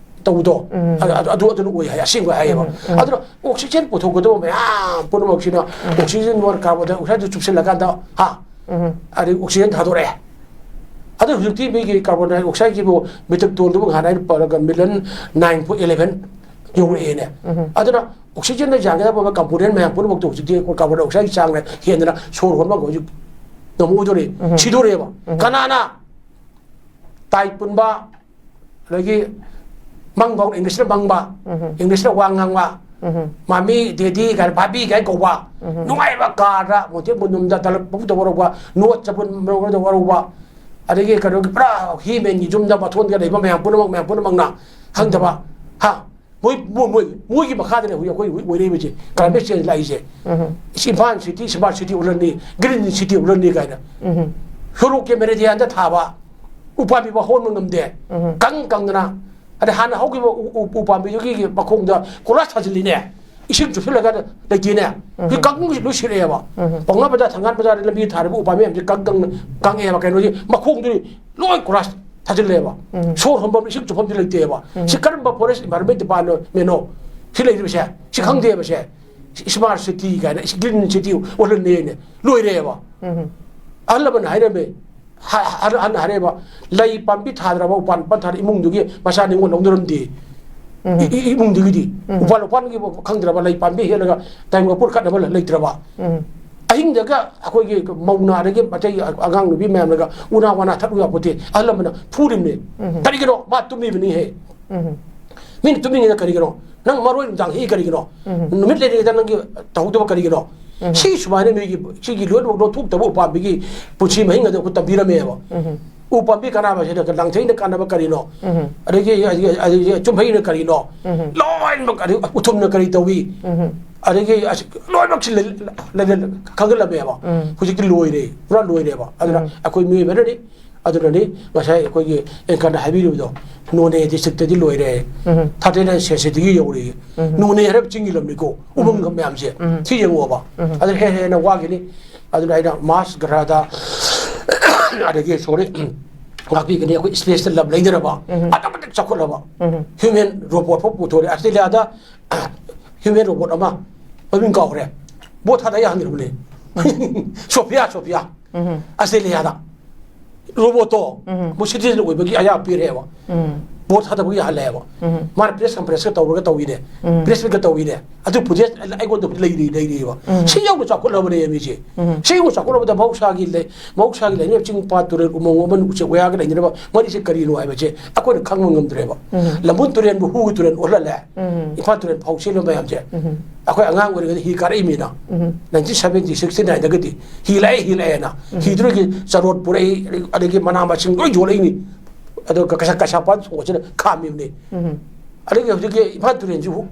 ꯇꯧꯕꯗꯣ, ꯎꯝ꯫ ꯑ-, ꯑꯗꯨ, ꯑꯗꯨꯅ ꯑꯣꯏ ꯍꯥꯏ, ꯑꯁꯦꯡꯕ ꯍꯥꯏꯌꯦꯕ꯫ ꯎꯝ, ꯎꯝ꯫ ꯑꯗꯨꯅ ꯑꯣꯛꯁꯤꯖꯦꯟ ꯄꯨꯊꯣꯛꯀꯗꯕ ꯃꯌꯥꯝ ꯄꯨꯝꯅꯃꯛꯁꯤꯅ ꯎꯝ꯫ ꯑꯣꯛꯁꯤꯖꯦꯟ ꯋꯥꯟ ꯀꯥꯔꯕꯣꯟ ꯗꯥꯏꯑꯣꯛꯁꯥꯏꯗꯇ ꯆꯨꯞꯁꯤꯜꯂꯀꯥꯟꯗ, ꯍꯥ? ꯎꯝ꯫ ꯑꯗꯩ ꯑꯣꯛꯁꯤꯖꯦꯟ ꯊꯥꯗꯣꯔꯛꯑꯦ꯫ ꯑꯗꯨ ꯍꯧꯖꯤꯛꯇꯤ ꯃꯤꯒꯤ ꯀꯥꯔꯕꯣꯟ ꯗꯥꯏꯑꯣꯛꯁꯥꯏꯗꯀꯤꯕꯨ ꯃꯤꯇ꯭ꯔꯤꯛ ꯇꯣꯟꯗꯨꯕꯨ ꯉꯍꯥꯟ ꯑꯩꯅ ꯄꯜꯂꯒ ꯃꯤꯂꯤꯌꯟ ꯅꯥꯏꯟ ꯄꯣꯏꯟ ꯏꯂꯦꯚꯦꯟ ꯌꯧꯔꯛꯑꯦꯅꯦ꯫ ꯎꯝ꯫ ꯑꯗꯨꯅ ꯑꯣꯛꯁꯤꯖꯦꯟꯗ ꯌꯥꯒꯗꯕ ꯀꯝꯄꯣꯅꯦꯟ ꯃꯌꯥꯝ ꯄꯨꯝꯅꯃꯛꯇꯣ ꯍꯧꯖꯤꯛꯇꯤ ꯀꯥꯔꯕꯣꯟ ꯗꯥꯏꯑꯣꯛꯁꯥꯏꯗꯀꯤ ꯆꯥꯡꯅ ꯍꯦꯟꯗꯅ ꯁꯣꯔ ꯍꯣꯟꯕ ꯍꯧꯖꯤꯛ ꯉꯝꯃꯛꯑꯣꯏꯗꯣꯔꯦ, ꯎꯝ꯫ ꯁꯤꯗꯣꯔꯦꯕ꯫ ꯎꯝ꯫ ꯀꯅꯥꯅ? ꯇꯥꯏ ꯄꯨꯟꯕ, ꯑꯗꯒꯤ ꯃꯪꯕ, ꯏꯪꯂꯤꯁꯅ ꯃꯪꯕ, ꯎꯝ꯫ ꯏꯪꯂꯤꯁꯅ ꯋꯥ ꯉꯥꯡꯕ, ꯎꯝ꯫ ꯃꯥꯃꯤ, ꯗꯦꯗꯤ ꯀꯥꯏꯅ, ꯚꯥꯕꯤ ꯀꯥꯏꯅ ꯀꯧꯕ, ꯎꯝ꯫ ꯅꯨꯡꯉꯥꯏꯕ ꯀꯥꯔꯗ, ꯃꯣꯟꯇꯦꯛ ꯃꯨꯟꯗꯨꯝꯗ ꯇꯂꯞ ꯄꯨꯕꯨꯗ ꯋꯥꯔꯧꯕ, ꯅꯣꯠ ꯆꯕꯨꯟ ꯃꯔꯧꯗ ꯋꯥꯔꯧꯕ, ꯑꯗꯒꯤ ꯀꯩꯅꯣꯒꯤ ꯄꯨꯔꯥ ꯍꯤꯃꯦꯟꯒꯤ ꯌꯨꯝꯗ ꯃꯊꯣꯟꯒ ꯂꯩꯕ ꯃꯌꯥꯝ ꯄꯨꯝꯅꯃꯛ, ꯃꯌꯥꯝ ꯄꯨꯝꯅꯃꯛꯅ ꯈꯪꯗꯕ, ꯍꯥ? ꯃꯣꯏ ꯃꯣꯏ ꯃꯣꯏ ꯃꯣꯏꯒꯤ ꯃꯈꯥꯗꯅꯦ ꯍꯧꯖꯤꯛ ꯑꯩꯈꯣꯏ ꯍꯧꯖꯤꯛ ꯑꯣꯏꯔꯛꯏꯕꯁꯦ, ꯀ꯭ꯂꯥꯏꯃꯦꯠ ꯆꯦꯟꯖ ꯂꯥꯛꯏꯁꯦ꯫ ꯎꯝ꯫ ꯏꯝꯐꯥꯜ ꯁꯤꯇꯤ ꯁ꯭ꯃꯥꯔꯠ ꯁꯤꯇꯤ ꯑꯣꯜꯍꯟꯅꯤ, ꯒ꯭ꯔꯤꯟ ꯁꯤꯇꯤ ꯑꯣꯜꯍꯟꯅꯤ ꯀꯥꯏꯅ꯫ ꯎꯝ꯫ ꯁꯣꯔꯣꯛꯀꯤ ꯃꯦꯔꯤꯗꯤꯌꯥꯟꯗ ꯊꯥꯕ ꯎꯄꯥꯝꯕꯤ ꯋꯥꯍꯣꯟꯕ ꯉꯝꯗꯦ꯫ ꯎꯝ꯫ ꯀꯪ ꯀꯪꯗꯅ꯫ ꯑꯗꯩ ꯍꯥꯟꯅ ꯍꯧꯈꯤꯕ ꯎ- ꯎ- ꯎꯄꯥꯝꯕꯤꯗꯨꯒꯤ ꯃꯈꯣꯡꯗ ꯀꯣꯏꯂꯥꯁ ꯊꯥꯖꯤꯜꯂꯤꯅꯦ꯫ ꯏꯁꯤꯡ ꯆꯨꯞꯁꯤꯜꯂꯒ ꯂꯩꯇꯦꯅꯦ꯫ ꯎꯝ꯫ ꯍꯧꯖꯤꯛ ꯀꯪꯕꯁꯤ ꯂꯣꯏ ꯁꯤꯔꯛꯑꯦꯕ꯫ ꯎꯝ꯫ ꯄꯥꯎꯅꯥ ꯕꯖꯥꯔ ꯊꯪꯒꯥꯜ ꯕꯖꯥꯔꯗ ꯂꯝꯕꯤ ꯊꯥꯔꯤꯕ ꯎꯄꯥꯝꯕꯤ ꯃꯌꯥꯝꯁꯦ ꯀꯪ ꯀꯪꯅ ꯀꯪꯉꯛꯑꯦꯕ꯫ ꯀꯩꯅꯣꯁꯤ ꯃꯈꯣꯡꯗꯨꯗꯤ ꯂꯣꯏ ꯀꯣꯏꯂꯥꯁ ꯊꯥꯖꯤꯜꯂꯦꯕ꯫ ꯎꯝ꯫ ꯁꯣꯔ ꯍꯣꯟꯐꯝ ꯏꯁꯤꯡ ꯆꯨꯞꯐꯝꯗꯤ ꯂꯩꯇꯦꯕ꯫ ꯎꯝ꯫ ꯁꯤ ꯀꯔꯝꯕ ꯐꯣꯔꯦꯁ ꯏꯟꯚꯥꯏꯔꯣꯟꯃꯦꯟ ꯗꯤꯄꯥꯔꯠꯃꯦꯟꯅꯣ ꯁꯤ ꯂꯩꯔꯤꯕꯁꯦ? ꯁꯤ ꯎꯝ꯫ ꯈꯪꯗꯦꯕꯁꯦ꯫ ꯁ꯭ꯃꯥꯔꯠ ꯁꯤꯇꯤ ꯀꯥꯏꯅ, ꯒ꯭ꯔꯤꯟ ꯁꯤꯇꯤ ꯑꯣꯜꯍꯟꯅꯦꯅ ꯂꯣꯏꯔꯦꯕ꯫ ꯎꯝ꯫ ꯑꯍꯜ ꯂꯃꯟ ꯍꯥꯏꯔꯝꯃꯦ꯫ ꯍ- ꯍ- ꯑꯍꯟ ꯍꯥꯏꯔꯦꯕ, ꯂꯩ ꯄꯥꯝꯕꯤ ꯊꯥꯗ꯭ꯔꯕ, ꯎꯄꯥꯟ ꯄꯥꯟ ꯊꯥꯗ꯭ꯔ ꯏꯃꯨꯡꯗꯨꯒꯤ ꯃꯆꯥ ꯅꯤꯉꯣꯜ ꯂꯧꯅꯔꯝꯗꯦ꯫ ꯎꯝ꯫ ꯏ- ꯏ- ꯏꯃꯨꯡꯗꯨꯒꯤꯗꯤ ꯎꯝ꯫ ꯎꯄꯥꯟ ꯎꯄꯥꯟꯒꯤ ꯈꯪꯗ꯭ꯔꯕ, ꯂꯩ ꯄꯥꯝꯕꯤ ꯍꯦꯛꯂꯒ ꯇꯥꯏꯝ ꯀꯄꯨꯔ ꯀꯠꯅꯕ ꯂꯩꯇ꯭ꯔꯕ꯫ ꯎꯝ꯫ ꯑꯍꯤꯡꯗꯒ ꯑꯩꯈꯣꯏꯒꯤ ꯃꯧ ꯅꯥꯗꯒꯤ ꯑꯇꯩ ꯑꯉꯥꯡ ꯅꯨꯄꯤ ꯃꯌꯥꯝꯅꯒ ꯎꯅꯥ ꯋꯥꯅꯥ ꯊꯛꯂꯨ ꯌꯥꯄꯣꯠꯇꯦ꯫ ꯑꯍꯜ ꯂꯃꯟꯅ ꯐꯨꯔꯤꯕꯅꯦ꯫ ꯎꯝ꯫ ꯀꯔꯤꯒꯤꯅꯣ? ꯃꯥ ꯇꯨꯝꯃꯤꯕꯅꯤ ꯍꯦ꯫ ꯎꯝ꯫ ꯃꯤꯅ ꯇꯨꯝꯃꯤꯉꯩꯗ ꯀꯔꯤꯒꯤꯅꯣ? ꯅꯪ ꯃꯔꯣꯏ ꯅꯨꯡꯗꯥꯡ ꯍꯦꯛꯏ ꯀꯔꯤꯒꯤꯅꯣ? ꯎꯝ꯫ ꯅꯨꯃꯤꯠ ꯂꯩꯔꯤꯉꯩꯗ ꯅꯪꯒꯤ ꯇꯧꯍꯧꯗꯕ ꯀꯔꯤꯒꯤꯅꯣ? ꯎꯝ꯫ ꯁꯤ ꯁꯨꯃꯥꯏꯅ ꯃꯤꯒꯤ ꯁꯤꯒꯤ ꯂꯣꯏꯅꯃꯛ ꯂꯧꯊꯣꯛꯇꯕ ꯎꯄꯥꯝꯕꯤꯒꯤ ꯄꯨꯟꯁꯤ ꯃꯍꯤꯡ ꯑꯗꯨ ꯑꯩꯈꯣꯏ ꯇꯝꯕꯤꯔꯝꯃꯦꯕ꯫ ꯎꯝ꯫ ꯎ ꯄꯥꯝꯕꯤ ꯀꯥꯟꯅꯕꯁꯤꯗ ꯂꯥꯡꯊꯩꯅ ꯀꯥꯟꯅꯕ ꯀꯔꯤꯅꯣ? ꯎꯝ꯫ ꯑꯗꯒꯤ, ꯑꯗꯒꯤ, ꯑꯗꯒꯤ ꯆꯨꯝꯍꯩꯅ ꯀꯔꯤꯅꯣ? ꯎꯝ꯫ ꯂꯣꯏꯅꯃꯛ, ꯑꯗꯒꯤ ꯎꯊꯨꯝꯅ ꯀꯔꯤ ꯇꯧꯏ? ꯎꯝ꯫ ꯑꯗꯒꯤ ꯑꯁ ꯂꯣꯏꯅꯃꯛꯁꯤ ꯂꯩ-, ꯂꯩ-, ꯂꯩ-, ꯈꯪꯍꯜꯂꯝꯃꯦꯕ꯫ ꯎꯝ꯫ ꯍꯧꯖꯤꯛꯇꯤ ꯂꯣꯏꯔꯦ, ꯄꯨꯔꯥ ꯂꯣꯏꯔꯦꯕ꯫ ꯑꯗꯨꯅ ꯎꯝ꯫ ꯑꯩꯈꯣꯏ ꯃꯤꯑꯣꯏꯕꯅꯅꯤ, ꯑꯗꯨꯅꯅꯤ ꯉꯁꯥꯏ ꯑꯩꯈꯣꯏꯒꯤ ꯑꯦꯡꯀꯔꯅ ꯍꯥꯏꯕꯤꯔꯤꯕꯗꯣ, ꯅꯣꯅꯦ ꯗꯤꯁꯇ꯭ꯔꯤꯛꯇꯗꯤ ꯂꯣꯏꯔꯦ꯫ ꯎꯝ꯫ ꯊꯥꯔꯇꯤ ꯅꯥꯏꯟ ꯁꯦꯟꯁꯤꯇꯤꯒꯤ ꯌꯧꯔꯦ꯫ ꯎꯝ꯫ ꯅꯣꯅꯦ ꯍꯥꯏꯔꯤꯕ ꯆꯤꯡꯒꯤ ꯂꯝꯅꯤꯀꯣ, ꯎꯃꯪ ꯃꯌꯥꯝꯁꯦ꯫ ꯎꯝ꯫ ꯁꯤ ꯌꯦꯡꯉꯣꯕ꯫ ꯎꯝ꯫ ꯑꯗꯨꯅ ꯍꯦꯟꯅ ꯍꯦꯟꯅ ꯋꯥꯈꯤꯅꯤ꯫ ꯑꯗꯨꯅ ꯑꯩꯅ ꯃꯥꯁ ꯒ꯭ꯔꯍꯗ, ꯑꯗꯒꯤ, ꯁꯣꯔꯤ, ꯉꯥꯛꯄꯤꯒꯅꯤ꯫ ꯑꯩꯈꯣꯏ ꯁ꯭ꯄꯦꯁꯇ ꯂꯝ ꯂꯩꯅꯔꯕ, ꯎꯝ꯫ ꯑꯗꯨꯛꯀꯤ ꯃꯇꯤꯛ ꯆꯥꯎꯈꯠꯂꯕ, ꯎꯝ꯫ ꯍ꯭ꯌꯨꯃꯦꯟ ꯔꯣꯕꯣꯠ ꯐꯥꯎ ꯄꯨꯊꯣꯔꯛꯑꯦ꯫ ꯑꯁꯇ꯭ꯔꯦꯂꯤꯌꯥꯗ ꯍ꯭ꯌꯨꯃꯦꯟ ꯔꯣꯕꯣꯠ ꯑꯃ, ꯃꯃꯤꯡ ꯀꯥꯎꯈ꯭ꯔꯦ, ꯚꯣꯠ ꯊꯥꯗ ꯌꯥꯍꯟꯈ꯭ꯔꯕꯅꯦ꯫ ꯁꯣꯐꯤꯌꯥ, ꯁꯣꯐꯤꯌꯥ꯫ ꯎꯝ꯫ ꯑꯁꯇ꯭ꯔꯦꯂꯤꯌꯥꯗ ꯔꯣꯕꯣꯠꯇꯣ ꯎꯝ꯫ ꯃꯣꯏ ꯁꯤꯇꯤꯖꯟ ꯑꯣꯏꯕꯒꯤ ꯑꯌꯥꯕ ꯄꯤꯔꯦꯕ꯫ ꯎꯝ꯫ ꯚꯣꯠ ꯊꯥꯗꯕ ꯌꯥꯍꯜꯂꯦꯕ꯫ ꯎꯝ꯫ ꯃꯥꯅ ꯄ꯭ꯔꯦꯁ ꯀꯟꯐꯔꯦꯟꯁꯀ ꯇꯧꯔꯒ ꯇꯧꯋꯤꯅꯦ꯫ ꯎꯝ꯫ ꯄ꯭ꯔꯦꯁ ꯃꯤꯠꯀ ꯇꯧꯋꯤꯅꯦ꯫ ꯑꯗꯨ ꯐꯨꯇꯦꯖ ꯑꯩꯉꯣꯟꯗ ꯂꯩꯔꯤ, ꯂꯩꯔꯤꯕ꯫ ꯎꯝ꯫ ꯁꯤ ꯌꯧꯅ ꯆꯥꯎꯈꯠꯂꯕꯅꯦ ꯃꯤꯁꯦ꯫ ꯎꯝ꯫ ꯁꯤ ꯌꯧꯅ ꯆꯥꯎꯈꯠꯂꯕꯗ ꯃꯍꯧꯁꯥꯒꯤ ꯂꯩ-, ꯃꯍꯧꯁꯥꯒꯤ ꯂꯩꯅꯦ, ꯆꯤꯡ ꯄꯥꯠ ꯇꯨꯔꯦꯜ ꯎꯃꯪ ꯋꯥꯃꯟ ꯎꯆꯦꯛ ꯋꯥꯌꯥꯒ ꯂꯩꯅꯔꯕ ꯃꯔꯤꯁꯦ ꯀꯔꯤꯅꯣ ꯍꯥꯏꯕꯁꯦ ꯑꯩꯈꯣꯏꯅ ꯈꯪꯕ ꯉꯝꯗ꯭ꯔꯦꯕ꯫ ꯎꯝ꯫ ꯂꯝꯕꯨꯟ ꯇꯨꯔꯦꯜꯕꯨ ꯍꯨꯒꯤ ꯇꯨꯔꯦꯜ ꯑꯣꯜꯍꯜꯂꯦ꯫ ꯎꯝ꯫ ꯏꯝꯐꯥꯜ ꯇꯨꯔꯦꯜ ꯐꯥꯎ ꯆꯦꯟꯕ ꯃꯌꯥꯝꯁꯦ꯫ ꯎꯝ꯫ ꯑꯩꯈꯣꯏ ꯑꯉꯥꯡ ꯑꯣꯏꯔꯤꯉꯩꯗ ꯍꯤ ꯀꯥꯔꯛꯏꯃꯤꯅ꯫ ꯎꯝ꯫ ꯅꯥꯏꯟꯇꯤꯟ ꯁꯕꯦꯟꯇꯤ ꯁꯤꯛꯁꯇꯤ ꯅꯥꯏꯟꯗꯒꯗꯤ ꯍꯤ ꯂꯥꯛꯑꯦ, ꯍꯤ ꯂꯥꯛꯑꯦꯅ꯫ ꯎꯝ꯫ ꯍꯤꯗꯨꯗꯒꯤ ꯆꯔꯣꯠ ꯄꯨꯔꯛꯏ, ꯑꯗꯒꯤ ꯃꯅꯥ ꯃꯁꯤꯡ ꯂꯣꯏ ꯌꯣꯜꯂꯛꯏꯅꯤ꯫ ꯑꯗꯣ ꯀ-, ꯀꯩꯁꯥ-, ꯀꯩꯁꯥꯝꯄꯥꯠ ꯁꯣꯔꯣꯛꯁꯤꯗ ꯈꯥꯝꯃꯤꯕꯅꯤ꯫ ꯎꯝ꯫ ꯑꯗꯒꯤ ꯍꯧꯖꯤꯛꯀꯤ ꯏꯝꯐꯥꯜ ꯇꯨꯔꯦꯜꯁꯤ ꯍꯨ-,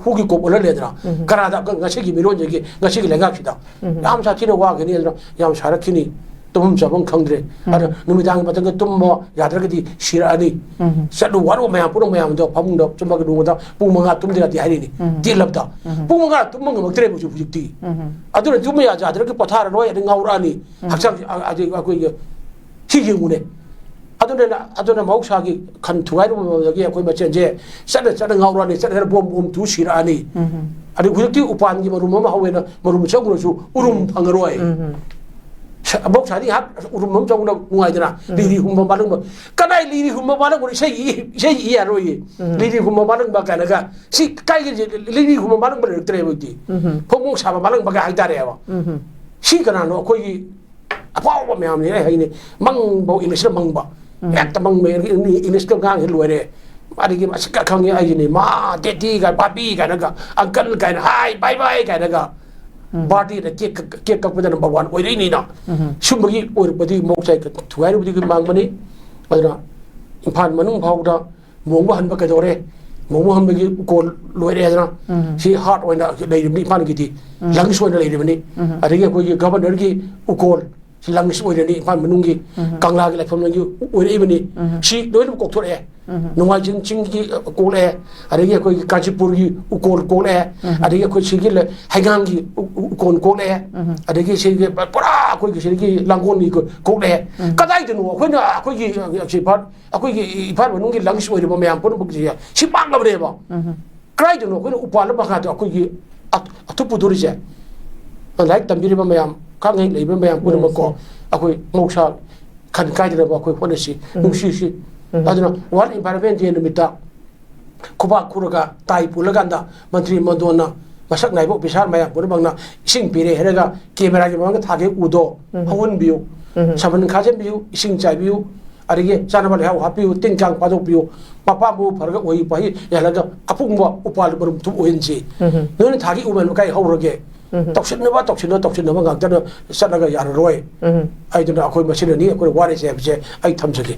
ꯍꯨꯒꯤ ꯀꯣꯛ ꯑꯣꯜꯍꯜꯂꯦꯗꯅ, ꯎꯝ꯫ ꯀꯅꯥꯗ ꯉꯁꯤꯒꯤ ꯃꯤꯔꯣꯟꯁꯤꯒꯤ, ꯉꯁꯤꯒꯤ ꯂꯩꯉꯥꯛꯁꯤꯗ ꯎꯝ꯫ ꯌꯥꯝ ꯁꯥꯊꯤꯅ ꯋꯥꯒꯅꯤ, ꯑꯗꯨꯅ ꯌꯥꯝ ꯁꯥꯔꯛꯈꯤꯅꯤ, ꯇꯨꯝꯐꯝ ꯆꯥꯐꯝ ꯈꯪꯗ꯭ꯔꯦ꯫ ꯎꯝ꯫ ꯑꯗ ꯅꯨꯃꯤꯗꯥꯡꯒꯤ ꯃꯇꯝꯗ ꯇꯨꯝꯕ ꯌꯥꯗ꯭ꯔꯒꯗꯤ ꯁꯤꯔꯛꯑꯅꯤ꯫ ꯎꯝ꯫ ꯆꯠꯂꯨ ꯋꯥꯔꯨ ꯃꯌꯥꯝ ꯄꯨꯝꯅꯃꯛ ꯃꯌꯥꯝꯗꯣ ꯐꯃꯨꯡꯗ ꯆꯨꯝꯃꯒ ꯅꯣꯡꯃꯗ ꯄꯨꯡ ꯃꯉꯥ ꯇꯨꯝꯗ ꯌꯥꯗꯦ ꯍꯥꯏꯔꯤꯅꯤ꯫ ꯎꯝ꯫ ꯇꯦꯜꯂꯕꯗ ꯎꯝ꯫ ꯄꯨꯡ ꯃꯉꯥ ꯇꯨꯝꯕ ꯉꯝꯃꯛꯇ꯭ꯔꯦꯕ ꯍꯧꯖꯤꯛ, ꯍꯧꯖꯤꯛꯇꯤ꯫ ꯎꯝ꯫ ꯑꯗꯨꯅ ꯇꯨꯝꯕ ꯌꯥ-, ꯌꯥꯗ꯭ꯔꯒ ꯄꯣꯊꯥꯔꯔꯣꯏ, ꯑꯗꯩ ꯉꯥꯎꯔꯛꯑꯅꯤ꯫ ꯎꯝ꯫ ꯍꯛꯆꯥꯡꯁꯦ, ꯑ-, ꯑꯗꯩ ꯑꯩꯈꯣꯏꯒꯤ ꯁꯤ ꯌꯦꯡꯉꯨꯅꯦ꯫ ꯑꯗꯨꯅ, ꯑꯗꯨꯅ ꯃꯍꯧꯁꯥꯒꯤ ꯈꯟ ꯊꯨꯒꯥꯏꯔꯨꯕꯗꯒꯤ ꯑꯩꯈꯣꯏ ꯃꯁꯦꯟꯁꯦ ꯆꯠꯅ ꯆꯠꯅ ꯉꯥꯎꯔꯛꯑꯅꯤ, ꯆꯠꯅ ꯆꯠꯅ ꯕꯣꯝ ꯕꯣꯝ ꯊꯨ ꯁꯤꯔꯛꯑꯅꯤ꯫ ꯎꯝ꯫ ꯑꯗꯩ ꯍꯧꯖꯤꯛꯇꯤ ꯎꯄꯥꯟꯒꯤ ꯃꯔꯨꯝ ꯑꯃ ꯍꯧꯋꯦꯅ ꯃꯔꯨꯝ ꯆꯪꯉꯨꯔꯁꯨ ꯎꯔꯨꯝ ꯐꯪꯉꯔꯣꯏ꯫ ꯎꯝ꯫ ꯁ-, ꯃꯍꯧꯁꯥꯗꯤ ꯉꯥꯏꯍꯥꯛ ꯎꯔꯨꯝ ꯑꯃ ꯆꯪꯉꯨꯅ ꯅꯨꯡꯉꯥꯏꯗꯅ, ꯎꯝ꯫ ꯂꯤꯔꯤ ꯍꯨꯝꯕ ꯃꯥꯂꯪꯕ꯫ ꯀꯗꯥꯏ ꯂꯤꯔꯤ ꯍꯨꯝꯕ ꯃꯥꯂꯪꯕꯅꯣ? ꯏꯁꯩ ꯏ-, ꯏꯁꯩ ꯏ ꯌꯥꯔꯣꯏꯌꯦ꯫ ꯎꯝ꯫ ꯂꯤꯔꯤ ꯍꯨꯝꯕ ꯃꯥꯂꯪꯕ ꯀꯥꯏꯅꯒ꯫ ꯁꯤ ꯀꯥꯏꯒꯤ ꯂꯤꯔꯤ ꯍꯨꯝꯕ ꯃꯥꯂꯪꯕ ꯂꯩꯔꯛꯇ꯭ꯔꯦꯕ ꯍꯧꯖꯤꯛꯇꯤ꯫ ꯎꯝ꯫ ꯐꯣꯡꯐꯣꯡ ꯁꯥꯕ ꯃꯥꯂꯪꯕꯒ ꯍꯥꯏꯇꯥꯔꯦꯕ꯫ ꯎꯝ꯫ ꯁꯤ ꯀꯅꯥꯅꯣ? ꯑꯩꯈꯣꯏꯒꯤ ꯑꯐꯥꯎꯕ ꯃꯌꯥꯝꯅꯤ ꯑꯩ ꯍꯥꯏꯅꯤ꯫ ꯃꯪꯕꯧ ꯏꯪꯂꯤꯁꯅ ꯃꯪꯕ꯫ ꯎꯝ꯫ ꯍꯦꯛꯇ ꯃꯪꯕ, ꯏꯪꯂꯤꯁꯀ ꯉꯥꯡꯉꯤ ꯂꯣꯏꯔꯦ꯫ ꯑꯗꯒꯤ ꯃꯁꯤꯀ ꯈꯪꯉꯦ ꯑꯩꯁꯤꯅꯤ꯫ ꯃꯥ, ꯗꯦꯗꯤ ꯀꯥꯏ, ꯄꯥꯄꯤ ꯀꯥꯏꯅꯒ, ꯑꯪꯀꯜ ꯀꯥꯏꯅ, ꯍꯥꯏ, ꯕꯥꯏ ꯕꯥꯏ ꯀꯥꯏꯅꯒ꯫ ꯎꯝ꯫ ꯕꯥꯔꯗꯦꯗ ꯀꯦꯛ ꯀꯛ-, ꯀꯦꯛ ꯀꯛꯄꯗ ꯅꯝꯕꯔ ꯋꯥꯟ ꯑꯣꯏꯔꯛꯏꯅꯤꯅ꯫ ꯎꯝ꯫ ꯁꯨꯝꯕꯒꯤ ꯑꯣꯏꯔꯛꯄꯗꯤ ꯃꯍꯧꯁꯥꯒꯤ ꯊꯨꯒꯥꯏꯔꯨꯕꯗꯒꯤ ꯃꯥꯡꯕꯅꯤ꯫ ꯑꯗꯨꯅ ꯏꯝꯐꯥꯜ ꯃꯅꯨꯡ ꯐꯥꯎꯗ ꯃꯣꯡꯕ ꯍꯟꯕ ꯀꯩꯗꯧꯔꯦ? ꯃꯣꯡꯕ ꯍꯟꯕꯒꯤ ꯎꯀꯣꯜ ꯂꯣꯏꯔꯦꯗꯅ꯫ ꯎꯝ꯫ ꯁꯤ ꯍꯥꯔꯠ ꯑꯣꯏꯅ ꯂꯩꯔꯤꯕꯅꯤ ꯏꯝꯐꯥꯜꯒꯤꯗꯤ꯫ ꯎꯝ꯫ ꯂꯪꯁ ꯑꯣꯏꯅ ꯂꯩꯔꯤꯕꯅꯤ꯫ ꯎꯝ꯫ ꯑꯗꯒꯤ ꯑꯩꯈꯣꯏꯒꯤ ꯒꯚꯔꯅꯔꯒꯤ ꯎꯀꯣꯜ, ꯁꯤ ꯂꯪꯁ ꯑꯣꯏꯔꯅꯤ ꯏꯝꯐꯥꯜ ꯃꯅꯨꯡꯒꯤ꯫ ꯎꯝ꯫ ꯀꯪꯂꯥꯒꯤ ꯂꯥꯏꯐꯝꯂꯦꯟꯒꯤ ꯑꯣꯏꯔꯛꯏꯕꯅꯤ꯫ ꯎꯝ꯫ ꯁꯤ ꯂꯣꯏꯅꯃꯛ ꯀꯣꯛꯊꯣꯔꯛꯑꯦ꯫ ꯎꯝ꯫ ꯅꯣꯡꯃꯥꯏꯖꯤꯡ ꯆꯤꯡꯒꯤ ꯀꯣꯛꯂꯛꯑꯦ, ꯑꯗꯒꯤ ꯑꯩꯈꯣꯏꯒꯤ ꯀꯥꯟꯆꯤꯄꯨꯔꯒꯤ ꯎꯀꯣꯜ ꯀꯣꯛꯂꯛꯑꯦ, ꯎꯝ꯫ ꯑꯗꯒꯤ ꯑꯩꯈꯣꯏ ꯁꯤꯒꯤ ꯂ-, ꯍꯩꯉꯥꯡꯒꯤ ꯎ-, ꯎ-, ꯎꯀꯣꯜ ꯀꯣꯛꯂꯛꯑꯦ, ꯎꯝ꯫ ꯑꯗꯒꯤ ꯁꯤꯒꯤ ꯄꯨꯔꯥ ꯑꯩꯈꯣꯏꯒꯤ ꯁꯤꯗꯒꯤ ꯂꯥꯡꯒꯣꯜꯒꯤ ꯀꯣ-, ꯀꯣꯛꯂꯛꯑꯦ꯫ ꯎꯝ꯫ ꯀꯗꯥꯏꯗꯅꯣ ꯑꯩꯈꯣꯏꯅ ꯑꯩꯈꯣꯏꯒꯤ ꯁꯤ ꯏꯝꯐꯥꯜ ꯑꯩꯈꯣꯏꯒꯤ ꯏꯝꯐꯥꯜ ꯃꯅꯨꯡꯒꯤ ꯂꯪꯁ ꯑꯣꯏꯔꯤꯕ ꯃꯌꯥꯝ ꯄꯨꯝꯅꯃꯛꯁꯦ ꯁꯤ ꯃꯥꯡꯂꯕꯅꯦꯕ꯫ ꯎꯝ꯫ ꯀꯗꯥꯏꯗꯅꯣ ꯑꯩꯈꯣꯏꯅ ꯎꯄꯥꯜ ꯑꯃ ꯃꯈꯥꯗ ꯑꯩꯈꯣꯏꯒꯤ ꯑꯊ-, ꯑꯊꯨꯞ ꯄꯨꯊꯣꯔꯤꯁꯦ? ꯂꯥꯏꯔꯤꯛ ꯇꯝꯕꯤꯔꯤꯕ ꯃꯌꯥꯝ, ꯈꯪꯍꯩ ꯂꯩꯕ ꯃꯌꯥꯝ ꯄꯨꯝꯅꯃꯛꯀꯣ, ꯎꯝ꯫ ꯑꯩꯈꯣꯏ ꯃꯍꯧꯁꯥ ꯈꯟ ꯀꯥꯏꯗꯅꯕ ꯑꯩꯈꯣꯏ ꯍꯣꯠꯅꯁꯤ, ꯎꯝ꯫ ꯅꯨꯡꯁꯤꯁꯤ꯫ ꯎꯝ꯫ ꯑꯗꯨꯅ World Environment Day ꯅꯨꯃꯤꯠꯇ ꯈꯨꯕꯥꯛ ꯈꯨꯔꯒ ꯇꯥꯏ ꯄꯨꯜꯂꯀꯥꯟꯗ ꯃꯟꯇ꯭ꯔꯤ ꯃꯟꯗꯣꯟꯅ ꯃꯁꯛ ꯅꯥꯏꯕ ꯑꯣꯐꯤꯁꯥꯔ ꯃꯌꯥꯝ ꯄꯨꯝꯅꯃꯛꯅ ꯏꯁꯤꯡ ꯄꯤꯔꯦ ꯍꯥꯏꯔꯒ ꯀꯦꯃꯦꯔꯥꯒꯤ ꯃꯃꯥꯡꯗ ꯊꯥꯒꯦ ꯎꯗꯣ ꯎꯝ꯫ ꯍꯧꯍꯟꯕꯤꯌꯨ꯫ ꯎꯝ꯫ ꯁꯃꯟ ꯈꯥꯖꯤꯟꯕꯤꯌꯨ, ꯏꯁꯤꯡ ꯆꯥꯏꯕꯤꯌꯨ, ꯑꯗꯒꯤ ꯆꯥꯅꯕ ꯂꯩꯍꯥꯎ ꯍꯥꯞꯄꯤꯌꯨ, ꯇꯤꯟ ꯀꯥꯡ ꯐꯥꯗꯣꯛꯄꯤꯌꯨ, ꯃꯄꯥ ꯃꯄꯨ ꯐꯔꯒ ꯎꯍꯩ ꯄꯥꯍꯩ ꯌꯥꯜꯂꯒ ꯑꯄꯨꯡꯕ ꯎꯄꯥꯜ ꯃꯔꯨꯝ ꯊꯨꯞ ꯑꯣꯏꯍꯟꯁꯤ꯫ ꯎꯝ꯫ ꯅꯣꯏꯅ ꯊꯥꯒꯤ ꯎꯃꯦꯟ ꯀꯥꯏ ꯍꯧꯔꯒꯦ? ꯎꯝ꯫ ꯇꯧꯁꯤꯟꯅꯕ, ꯇꯧꯁꯤꯟꯅꯕ, ꯇꯧꯁꯤꯟꯅꯕ ꯉꯥꯛꯇꯅ ꯆꯠꯂꯒ ꯌꯥꯔꯔꯣꯏ꯫ ꯎꯝ꯫ ꯑꯩꯗꯨꯅ ꯑꯩꯈꯣꯏ ꯃꯁꯤꯅꯅꯤ ꯑꯩꯈꯣꯏꯅ ꯋꯥꯔꯤꯁꯦ ꯍꯥꯏꯕꯁꯦ ꯑꯩ ꯊꯝꯖꯒꯦ꯫